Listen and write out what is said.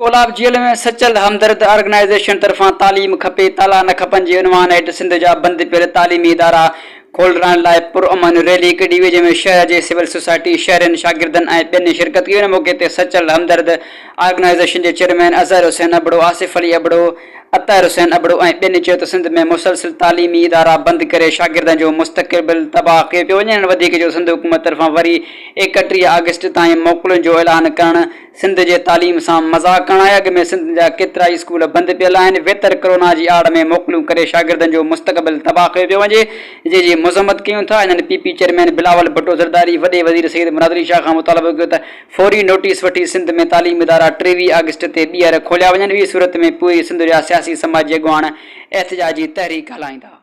Kolab jail ۾ Sachal همدرد organisation طرفان تعليم کپي تالا نه کپن جي عنوان هيٺ سنڌ جا بند پيل تعليمي ادارا کولرائڻ لاء پرامن ريلي ڪڍي وئي جنهن ۾ شهر جي سول سوسائٽي، شهرين، شاگردن ۽ ٻين شرڪت ڪئي ان موقعي تي سچل همدرد آرگنائيزيشن جي چيئرمين اظهر حسين ابڙو، آصف علي ابڙو، اطهر حسين ابڙو ۽ ٻين چيو ته سنڌ ۾ مسلسل تعليمي ادارا بند ڪري شاگردن جو مستقبل تباهه ڪيو پيو وڃي هنن وڌيڪ چيو سنڌ حڪومت طرفان وري 31 آگسٽ تائين موڪلن جو اعلان ڪرڻ سنڌ جي تعليم سان مذاق ڪرڻ آهي، اڳ ۾ سنڌ جا ڪيترائي اسڪول بند پيل آهن، ويتر ڪرونا جي آڙ ۾ موڪلون ڪري شاگردن جو مستقبل تباهه ڪيو پيو وڃي، جنهن جي مذمت ڪيون ٿا، هنن P P chairman Bilawal Bhutto Zardari, وڏي وزير سيد مراد علي شاهه کان مطالبو ڪيو ته فوري نوٽيس وٺي سنڌ ۾ تعليم ادارا 23 آگسٽ تي ٻيهر کوليا وڃن، ٻي صورت ۾ پوري سنڌ جا سياسي سماجي اڳواڻ احتجاجي تحريڪ هلائيندا.